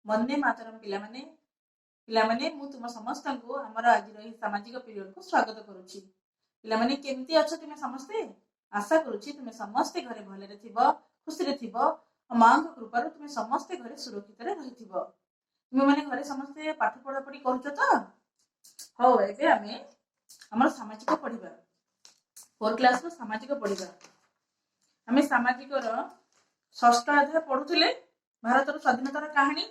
ବନ୍ଦେ ମାତରମ୍ ପିଲାମାନେ। ପିଲାମାନେ, ମୁଁ ତୁମ ସମସ୍ତଙ୍କୁ ଆମର ଆଜିର ଏହି ସାମାଜିକ ପିରିୟଡକୁ ସ୍ୱାଗତ କରୁଛି। ପିଲାମାନେ, କେମିତି ଅଛ ତୁମେ ସମସ୍ତେ? ଆଶା କରୁଛି ତୁମେ ସମସ୍ତେ ଘରେ ଭଲରେ ଥିବ, ଖୁସିରେ ଥିବ ଆଉ ମାଙ୍କ କୃପାରୁ ତୁମେ ସମସ୍ତେ ଘରେ ସୁରକ୍ଷିତରେ ରହିଥିବ। ତୁମେ ମାନେ ଘରେ ସମସ୍ତେ ପାଠ ପଢାପଢି କରୁଛ ତ? ହଉ, ଏବେ ଆମେ ଆମର ସାମାଜିକ ପଢିବା। ଫୋର କ୍ଲାସର ସାମାଜିକ ପଢିବା। ଆମେ ସାମାଜିକର ଷଷ୍ଠ ଅଧ୍ୟାୟ ପଢୁଥିଲେ, ଭାରତର ସ୍ୱାଧୀନତାର କାହାଣୀ।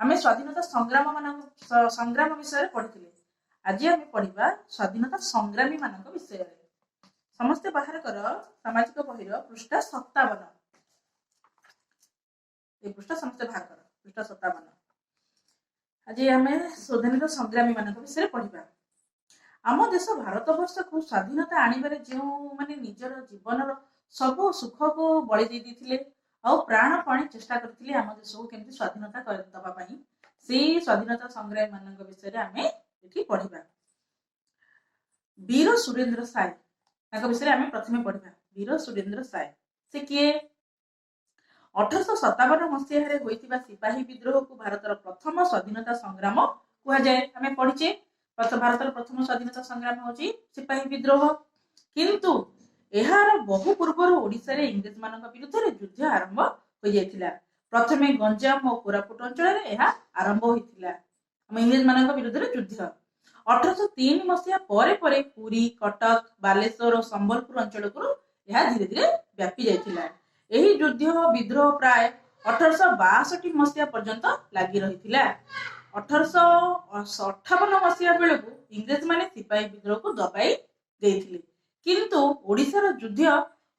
ଆମେ ସ୍ୱାଧୀନତା ସଂଗ୍ରାମ ମାନଙ୍କ ସଂଗ୍ରାମ ବିଷୟରେ ପଢିଥିଲେ। ଆଜି ଆମେ ପଢିବା ସ୍ୱାଧୀନତା ସଂଗ୍ରାମୀ ମାନଙ୍କ ବିଷୟରେ। ସମସ୍ତେ ବାହାର କର ସାମାଜିକ ବହିର ପୃଷ୍ଠା 57। ଏଇ ପୃଷ୍ଠା ସମସ୍ତେ ବାହାର କର, ପୃଷ୍ଠା 57। ଆଜି ଆମେ ସ୍ୱାଧୀନତା ସଂଗ୍ରାମୀ ମାନଙ୍କ ବିଷୟରେ ପଢିବା। ଆମ ଦେଶ ଭାରତ ବର୍ଷକୁ ସ୍ୱାଧୀନତା ଆଣିବାରେ ଯେଉଁମାନେ ନିଜର ଜୀବନର ସବୁ ସୁଖକୁ ବଳି ଦେଇ ଦେଇଥିଲେ ଆଉ ପ୍ରାଣପଣେ ଚେଷ୍ଟା କରିଥିଲେ ଆମ ଦେଶକୁ କେମିତି ସ୍ୱାଧୀନତା ଦବା ପାଇଁ, ସେଇ ସ୍ୱାଧୀନତା ସଂଗ୍ରାମୀ ମାନଙ୍କ ବିଷୟରେ ଆମେ ଏଠି ପଢିବା। ବୀର ସୁରେନ୍ଦ୍ର ସାଏ, ତାଙ୍କ ବିଷୟରେ ଆମେ ପ୍ରଥମେ ପଢିବା। ବୀର ସୁରେନ୍ଦ୍ର ସାଏ ସେ କିଏ? 1857 ମସିହାରେ ହୋଇଥିବା ସିପାହୀ ବିଦ୍ରୋହକୁ ଭାରତର ପ୍ରଥମ ସ୍ୱାଧୀନତା ସଂଗ୍ରାମ କୁହାଯାଏ। ଆମେ ପଢିଛେ, ଭାରତର ପ୍ରଥମ ସ୍ୱାଧୀନତା ସଂଗ୍ରାମ ହଉଛି ସିପାହୀ ବିଦ୍ରୋହ। କିନ୍ତୁ ଏହାର ବହୁ ପୂର୍ବରୁ ଓଡ଼ିଶାରେ ଇଂରେଜ ମାନଙ୍କ ବିରୁଦ୍ଧରେ ଯୁଦ୍ଧ ଆରମ୍ଭ ହୋଇଯାଇଥିଲା। ପ୍ରଥମେ ଗଞ୍ଜାମ ଓ କୋରାପୁଟ ଅଞ୍ଚଳରେ ଏହା ଆରମ୍ଭ ହୋଇଥିଲା, ଆମ ଇଂରେଜ ମାନଙ୍କ ବିରୁଦ୍ଧରେ ଯୁଦ୍ଧ। 1803 ମସିହା ପରେ ପରେ ପୁରୀ, କଟକ, ବାଲେଶ୍ୱର ଓ ସମ୍ବଲପୁର ଅଞ୍ଚଳକୁ ଏହା ଧୀରେ ଧୀରେ ବ୍ୟାପି ଯାଇଥିଲା। ଏହି ଯୁଦ୍ଧ ବିଦ୍ରୋହ ପ୍ରାୟ 1862 ମସିହା ପର୍ଯ୍ୟନ୍ତ ଲାଗି ରହିଥିଲା। 1858 ମସିହା ବେଳକୁ ଇଂରେଜ ମାନେ ସିପାହୀ ବିଦ୍ରୋହକୁ ଦବାଇ ଦେଇଥିଲେ, କିନ୍ତୁ ଓଡ଼ିଶାର ଯୁଦ୍ଧ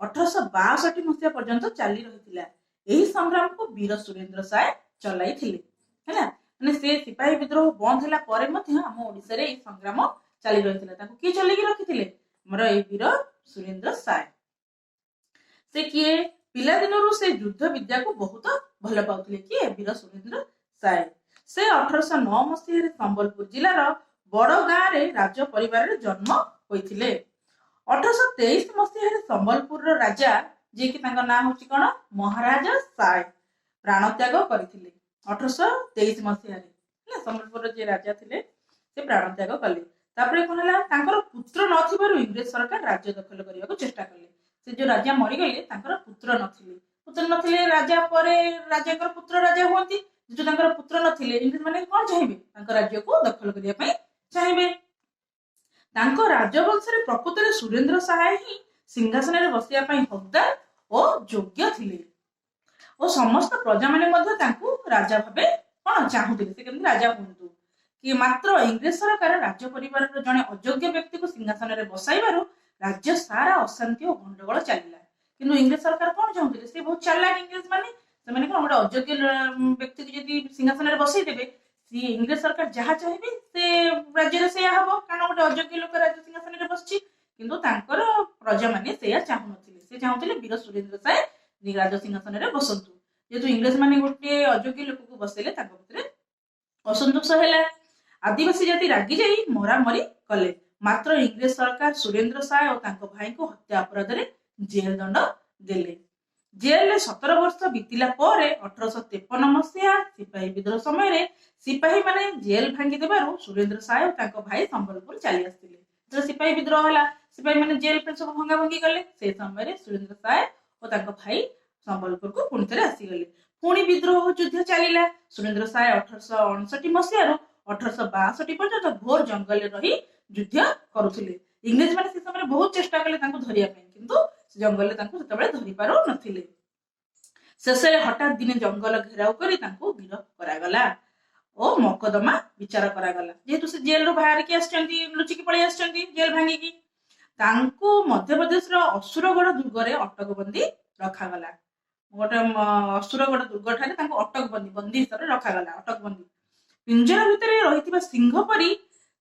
1862 ମସିହା ପର୍ଯ୍ୟନ୍ତ ଚାଲି ରହିଥିଲା। ଏହି ସଂଗ୍ରାମକୁ ବୀର ସୁରେନ୍ଦ୍ର ସାଏ ଚଲାଇଥିଲେ। ହେଲା, ମାନେ ସେ ସିପାହୀ ବିଦ୍ରୋହ ବନ୍ଦ ହେଲା ପରେ ମଧ୍ୟ ଆମ ଓଡ଼ିଶାରେ ଏହି ସଂଗ୍ରାମ ଚାଲି ରହିଥିଲା। ତାକୁ କିଏ ଚଲେଇକି ରଖିଥିଲେ? ଆମର ଏଇ ବୀର ସୁରେନ୍ଦ୍ର ସାଏ। ସେ କିଏ? ପିଲାଦିନରୁ ସେ ଯୁଦ୍ଧ ବିଦ୍ୟାକୁ ବହୁତ ଭଲ ପାଉଥିଲେ। କିଏ? ବୀର ସୁରେନ୍ଦ୍ର ସାଏ। ସେ 1809 ମସିହାରେ ସମ୍ବଲପୁର ଜିଲ୍ଲାର ବଡ ଗାଁରେ ରାଜ ପରିବାରରେ ଜନ୍ମ ହୋଇଥିଲେ। 1823 ମସିହାରେ ସମ୍ବଲପୁରର ରାଜା, ଯିଏକି ତାଙ୍କ ନାଁ ହଉଛି କଣ, ମହାରାଜା ସାଏ, ପ୍ରାଣତ୍ୟାଗ କରିଥିଲେ 1823 ମସିହାରେ। ହେଲା, ସମ୍ବଲପୁରର ଯିଏ ରାଜା ଥିଲେ ସେ ପ୍ରାଣତ୍ୟାଗ କଲେ। ତାପରେ କଣ ହେଲା? ତାଙ୍କର ପୁତ୍ର ନଥିବାରୁ ଇଂରେଜ ସରକାର ରାଜ୍ୟ ଦଖଲ କରିବାକୁ ଚେଷ୍ଟା କଲେ। ସେ ଯୋଉ ରାଜା ମରିଗଲେ, ତାଙ୍କର ପୁତ୍ର ନଥିଲେ। ପୁତ୍ର ନଥିଲେ, ରାଜା ପରେ ରାଜାଙ୍କର ପୁତ୍ର ରାଜା ହୁଅନ୍ତି। ଯେହେତୁ ତାଙ୍କର ପୁତ୍ର ନଥିଲେ, ଇଂରେଜ ମାନେ କଣ ଚାହିଁବେ? ତାଙ୍କ ରାଜ୍ୟକୁ ଦଖଲ କରିବା ପାଇଁ ଚାହିଁବେ। ତାଙ୍କ ରାଜବଂଶରେ ପ୍ରକୃତରେ ସୁରେନ୍ଦ୍ର ସାଏ ହିଁ ସିଂହାସନରେ ବସିବା ପାଇଁ ହକଦାର ଓ ଯୋଗ୍ୟ ଥିଲେ ଓ ସମସ୍ତ ପ୍ରଜାମାନେ ମଧ୍ୟ ତାଙ୍କୁ ରାଜା ଭାବେ କଣ ଚାହୁଁଥିଲେ, ସେ କେମିତି ରାଜା ହୁଅନ୍ତୁ କି। ମାତ୍ର ଇଂରେଜ ସରକାର ରାଜ ପରିବାରର ଜଣେ ଅଯୋଗ୍ୟ ବ୍ୟକ୍ତିକୁ ସିଂହାସନରେ ବସାଇବାରୁ ରାଜ୍ୟ ସାରା ଅଶାନ୍ତି ଓ ଗଣ୍ଡଗୋଳ ଚାଲିଲା। କିନ୍ତୁ ଇଂରେଜ ସରକାର କଣ ଚାହୁଁଥିଲେ? ସେ ବହୁତ ଚାଲାକ ଇଂରେଜ ମାନେ। ସେମାନେ କଣ, ଗୋଟେ ଅଯୋଗ୍ୟ ବ୍ୟକ୍ତିକୁ ଯଦି ସିଂହାସନରେ ବସେଇଦେବେ, ସିଏ ଇଂରେଜ ସରକାର ଯାହା ଚାହିଁବେ ସେ ରାଜ୍ୟରେ ସେଇଆ ହବ, କାରଣ ଗୋଟେ ଅଯୋଗ୍ୟ ଲୋକ ରାଜ୍ୟ ସିଂହାସନରେ ବସିଛି। କିନ୍ତୁ ତାଙ୍କର ପ୍ରଜାମାନେ ସେଇଆ ଚାହୁଁନଥିଲେ। ସେ ଚାହୁଁଥିଲେ ବୀର ସୁରେନ୍ଦ୍ର ସାଏ ରାଜ ସିଂହାସନରେ ବସନ୍ତୁ। ଯେହେତୁ ଇଂରେଜ ମାନେ ଗୋଟେ ଅଯୋଗ୍ୟ ଲୋକକୁ ବସେଇଲେ, ତାଙ୍କ ଭିତରେ ଅସନ୍ତୋଷ ହେଲା। ଆଦିବାସୀ ଜାତି ରାଗି ଯାଇ ମରାମରି କଲେ। ମାତ୍ର ଇଂରେଜ ସରକାର ସୁରେନ୍ଦ୍ର ସାଏ ଓ ତାଙ୍କ ଭାଇଙ୍କୁ ହତ୍ୟା ଅପରାଧରେ ଜେଲ ଦଣ୍ଡ ଦେଲେ। ଜେଲରେ 17 ବର୍ଷ ବିତିଲା ପରେ 1853 ମସିହା ସିପାହୀ ବିଦ୍ରୋହ ସମୟରେ ସିପାହୀ ମାନେ ଜେଲ ଭାଙ୍ଗି ଦେବାରୁ ସୁରେନ୍ଦ୍ର ସାଏ ଓ ତାଙ୍କ ଭାଇ ସମ୍ବଲପୁର ଚାଲି ଆସିଥିଲେ। ଯେତେବେଳେ ସିପାହୀ ବିଦ୍ରୋହ ହେଲା, ସିପାହୀ ମାନେ ଜେଲ ଫେଲ ସବୁ ଭଙ୍ଗା ଭଙ୍ଗି କଲେ। ସେଇ ସମୟରେ ସୁରେନ୍ଦ୍ର ସାଏ ଓ ତାଙ୍କ ଭାଇ ସମ୍ବଲପୁରକୁ ପୁଣି ଥରେ ଆସିଗଲେ। ପୁଣି ବିଦ୍ରୋହ ଯୁଦ୍ଧ ଚାଲିଲା। ସୁରେନ୍ଦ୍ର ସାଏ 1859 ମସିହାରୁ 1862 ପର୍ଯ୍ୟନ୍ତ ଘୋର ଜଙ୍ଗଲରେ ରହି ଯୁଦ୍ଧ କରୁଥିଲେ। ଇଂରେଜ ମାନେ ସେ ସମୟରେ ବହୁତ ଚେଷ୍ଟା କଲେ ତାଙ୍କୁ ଧରିବା ପାଇଁ, କିନ୍ତୁ ସେ ଜଙ୍ଗଲରେ ତାଙ୍କୁ ସେତେବେଳେ ଧରି ପାରୁ ନଥିଲେ। ଶେଷରେ ହଠାତ୍ ଦିନେ ଜଙ୍ଗଲ ଘେରାଉ କରି ତାଙ୍କୁ ଗିରଫ କରାଗଲା ଓ ମକଦ୍ଦମା ବିଚାର କରାଗଲା। ଯେହେତୁ ସେ ଜେଲରୁ ବାହାରିକି ଆସିଛନ୍ତି, ଲୁଚିକି ପଳେଇ ଆସିଛନ୍ତି ଜେଲ ଭାଙ୍ଗିକି, ତାଙ୍କୁ ମଧ୍ୟପ୍ରଦେଶର ଅସୁରଗଡ଼ ଦୁର୍ଗରେ ଅଟକବନ୍ଦୀ ରଖାଗଲା। ଗୋଟେ ଅସୁରଗଡ଼ ଦୁର୍ଗ ଠାରେ ତାଙ୍କୁ ଅଟକବନ୍ଦୀ, ବନ୍ଦୀ ହିସାବରେ ରଖାଗଲା। ଅଟକବନ୍ଦୀ ପିଞ୍ଜରା ଭିତରେ ରହିଥିବା ସିଂହ ପରି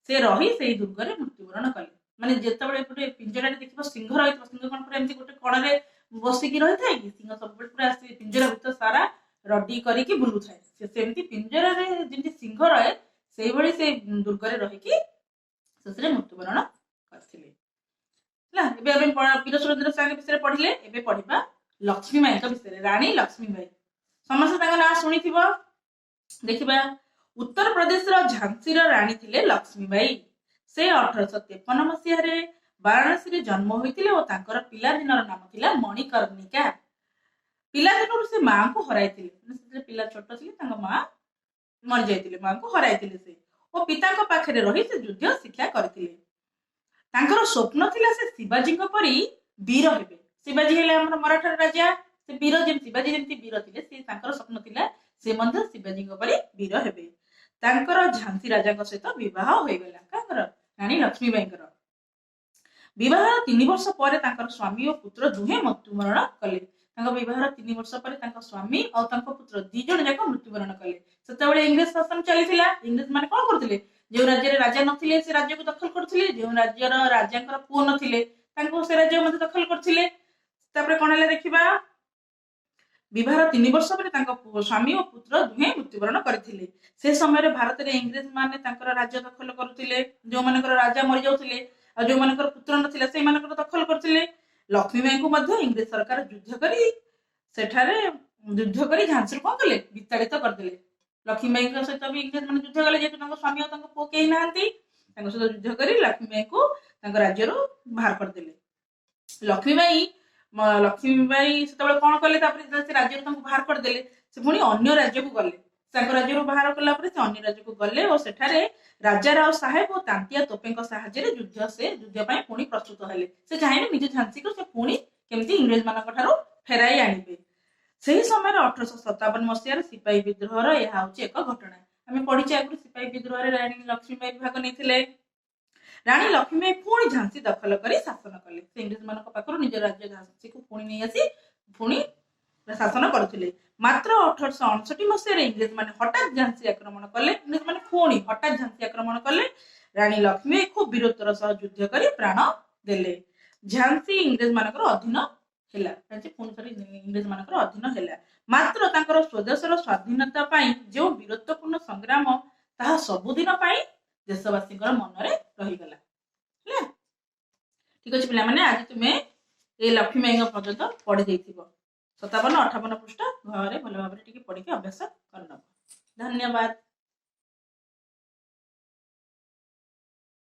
ସେ ରହି ସେଇ ଦୁର୍ଗରେ ମୃତ୍ୟୁବରଣ କଲେ। ମାନେ ଯେତେବେଳେ ଗୋଟେ ପିଞ୍ଜରାରେ ଦେଖିବ ସିଂହ ରହିଥିବ, ସିଂହ କଣ ପୁରା ଏମିତି ଗୋଟେ କଣରେ ବସିକି ରହିଥାଏ କି? ସିଂହ ସବୁବେଳେ ପୁରା ସେ ପିଞ୍ଜରା ଭିତର ସାରା ରଡି କରିକି ବୁଲୁଥାଏ। ସେ ସେମିତି ପିଞ୍ଜରାରେ ଯେମିତି ସିଂହ ରହେ, ସେଇଭଳି ସେ ଦୁର୍ଗରେ ରହିକି ଶେଷରେ ମୃତ୍ୟୁବରଣ କରିଥିଲେ। ହେଲା, ଏବେ ଆମେ ବୀର ସୁରେନ୍ଦ୍ର ସାଏଙ୍କ ବିଷୟରେ ପଢିଲେ। ଏବେ ପଢିବା ଲକ୍ଷ୍ମୀବାଇଙ୍କ ବିଷୟରେ, ରାଣୀ ଲକ୍ଷ୍ମୀବାଇ। ସମସ୍ତେ ତାଙ୍କ ନାଁ ଶୁଣିଥିବ। ଦେଖିବା, ଉତ୍ତରପ୍ରଦେଶର ଝାନ୍ସୀର ରାଣୀ ଥିଲେ ଲକ୍ଷ୍ମୀବାଇ। ସେ 1853 ମସିହାରେ ବାରାଣସୀରେ ଜନ୍ମ ହୋଇଥିଲେ ଓ ତାଙ୍କର ପିଲାଦିନର ନାମ ଥିଲା ମଣିକର୍ଣ୍ଣିକା। ପିଲାଦିନରୁ ସେ ମାଙ୍କୁ ହରାଇଥିଲେ। ମାନେ ସେତେବେଳେ ପିଲା ଛୋଟ ଥିଲେ, ତାଙ୍କ ମା ମରିଯାଇଥିଲେ, ମାଙ୍କୁ ହରାଇଥିଲେ ସେ ଓ ପିତାଙ୍କ ପାଖରେ ରହି ସେ ଯୁଦ୍ଧ ଶିକ୍ଷା କରିଥିଲେ। ତାଙ୍କର ସ୍ୱପ୍ନ ଥିଲା ସେ ଶିବାଜୀଙ୍କ ପରି ବୀର ହେବେ। ଶିବାଜୀ ହେଲେ ଆମର ମରାଠାର ରାଜା। ସେ ବୀର ଯେମିତି, ଶିବାଜୀ ଯେମିତି ବୀର ଥିଲେ, ସେ ତାଙ୍କର ସ୍ୱପ୍ନ ଥିଲା ସେ ମଧ୍ୟ ଶିବାଜୀଙ୍କ ପରି ବୀର ହେବେ। ତାଙ୍କର ଝାନ୍ସୀ ରାଜାଙ୍କ ସହିତ ବିବାହ ହୋଇଗଲା। କାହାଙ୍କର? ରାଣୀ ଲକ୍ଷ୍ମୀବାଇଙ୍କର। ବିବାହର 3 ବର୍ଷ ପରେ ତାଙ୍କର ସ୍ୱାମୀ ଓ ପୁତ୍ର ଦୁହେଁ ମୃତ୍ୟୁବରଣ କଲେ। ତାଙ୍କ ବିବାହର 3 ବର୍ଷ ପରେ ତାଙ୍କ ସ୍ୱାମୀ ଆଉ ତାଙ୍କ ପୁତ୍ର ଦି ଜଣ ଯାକ ମୃତ୍ୟୁବରଣ କଲେ। ସେତେବେଳେ ଇଂରେଜ ଶାସନ ଚାଲିଥିଲା। ଇଂରେଜ ମାନେ କଣ କରୁଥିଲେ? ଯେଉଁ ରାଜ୍ୟରେ ରାଜା ନଥିଲେ ସେ ରାଜ୍ୟକୁ ଦଖଲ କରୁଥିଲେ। ଯେଉଁ ରାଜ୍ୟର ରାଜାଙ୍କର ପୁଅ ନଥିଲେ ତାଙ୍କୁ ସେ ରାଜ୍ୟ ମଧ୍ୟ ଦଖଲ କରୁଥିଲେ। ତାପରେ କଣ ହେଲା ଦେଖିବା। ବିବାହର 3 ବର୍ଷ ପରେ ତାଙ୍କ ସ୍ୱାମୀ ଓ ପୁତ୍ର ଦୁହେଁ ମୃତ୍ୟୁବରଣ କରିଥିଲେ। ସେ ସମୟରେ ଭାରତରେ ଇଂରେଜ ମାନେ ତାଙ୍କର ରାଜ୍ୟ ଦଖଲ କରୁଥିଲେ। ଯୋଉମାନଙ୍କର ରାଜା ମରିଯାଉଥିଲେ ଆଉ ଯୋଉମାନଙ୍କର ପୁତ୍ର ନଥିଲା ସେଇମାନଙ୍କର ଦଖଲ କରୁଥିଲେ। ଲକ୍ଷ୍ମୀବାଇଙ୍କୁ ମଧ୍ୟ ଇଂରେଜ ସରକାର ଯୁଦ୍ଧ କରି ସେଠାରେ ଯୁଦ୍ଧ କରି ଝାନ୍ସୀରୁ କଣ କଲେ? ବିତାଡ଼ିତ କରିଦେଲେ। ଲକ୍ଷ୍ମୀବାଇଙ୍କ ସହିତ ବି ଇଂରେଜ ମାନେ ଯୁଦ୍ଧ କଲେ। ଯେହେତୁ ତାଙ୍କ ସ୍ୱାମୀ ଆଉ ତାଙ୍କ ପୁଅ କେହି ନାହାନ୍ତି, ତାଙ୍କ ସହିତ ଯୁଦ୍ଧ କରି ଲକ୍ଷ୍ମୀବାଇଙ୍କୁ ତାଙ୍କ ରାଜ୍ୟରୁ ବାହାର କରିଦେଲେ। ଲକ୍ଷ୍ମୀବାଇ ସେତେବେଳେ କଣ କଲେ? ତାପରେ ଯେତେବେଳେ ସେ ରାଜ୍ୟରୁ ତାଙ୍କୁ ବାହାର କରିଦେଲେ, ସେ ପୁଣି ଅନ୍ୟ ରାଜ୍ୟକୁ ଗଲେ। ତାଙ୍କ ରାଜ୍ୟରୁ ବାହାର କଲା ପରେ ସେ ଅନ୍ୟ ରାଜ୍ୟକୁ ଗଲେ ଓ ସେଠାରେ ରାଜା ରାଓ ସାହେବ ଓ ତାନ୍ତିଆ ତୋପେଙ୍କ ସାହାଯ୍ୟରେ ଯୁଦ୍ଧ ପାଇଁ ପୁଣି ପ୍ରସ୍ତୁତ ହେଲେ। ସେ ଚାହିଁଲେ ନିଜ ଝାନ୍ସୀକୁ ସେ ପୁଣି କେମିତି ଇଂରେଜ ମାନଙ୍କ ଠାରୁ ଫେରାଇ ଆଣିବେ। ସେହି ସମୟରେ 1857 ମସିହାରେ ସିପାହୀ ବିଦ୍ରୋହର ଏହା ହଉଛି ଏକ ଘଟଣା। ଆମେ ପଢିଛେ ଆଗରୁ, ସିପାହୀ ବିଦ୍ରୋହରେ ରାଣୀ ଲକ୍ଷ୍ମୀବାଇ ଭାଗ ନେଇଥିଲେ। ରାଣୀ ଲକ୍ଷ୍ମୀବାଇ ପୁଣି ଝାନ୍ସୀ ଦଖଲ କରି ଶାସନ କଲେ। ସେ ଇଂରେଜ ମାନଙ୍କ ପାଖରୁ ନିଜ ରାଜ୍ୟ ଝାନ୍ସୀକୁ ପୁଣି ନେଇ ଆସି ପୁଣି ଶାସନ କରୁଥିଲେ। ମାତ୍ର 1859 ମସିହାରେ ଇଂରେଜ ମାନେ ହଠାତ୍ ଝାନ୍ସୀ ଆକ୍ରମଣ କଲେ। ଇଂରେଜ ମାନେ ପୁଣି ହଠାତ୍ ଝାନ୍ସୀ ଆକ୍ରମଣ କଲେ। ରାଣୀ ଲକ୍ଷ୍ମୀବାଇ ଖୁବ ବୀରତ୍ୱର ସହ ଯୁଦ୍ଧ କରି ପ୍ରାଣ ଦେଲେ। ଝାନ୍ସୀ ଇଂରେଜ ମାନଙ୍କର ଅଧୀନ ହେଲା। ଝାନ୍ସୀ ପୁଣି ଥରେ ଇଂରେଜ ମାନଙ୍କର ଅଧୀନ ହେଲା। ମାତ୍ର ତାଙ୍କର ସ୍ୱଦେଶର ସ୍ୱାଧୀନତା ପାଇଁ ଯେଉଁ ବୀରତ୍ୱପୂର୍ଣ୍ଣ ସଂଗ୍ରାମ, ତାହା ସବୁଦିନ ପାଇଁ ଦେଶବାସୀଙ୍କର ମନରେ ରହିଗଲା। ହେଲା, ଠିକ ଅଛି ପିଲାମାନେ, ଆଜି ତୁମେ ଏ ଲକ୍ଷ୍ମୀବାଇଙ୍କ ପର୍ଯ୍ୟନ୍ତ ପଢି ଦେଇଥିବ। 57 58 ପୃଷ୍ଠା ଘରେ ଭଲ ଭାବରେ ଟିକେ ପଢିକି ଅଭ୍ୟାସ କରିନବ। ଧନ୍ୟବାଦ।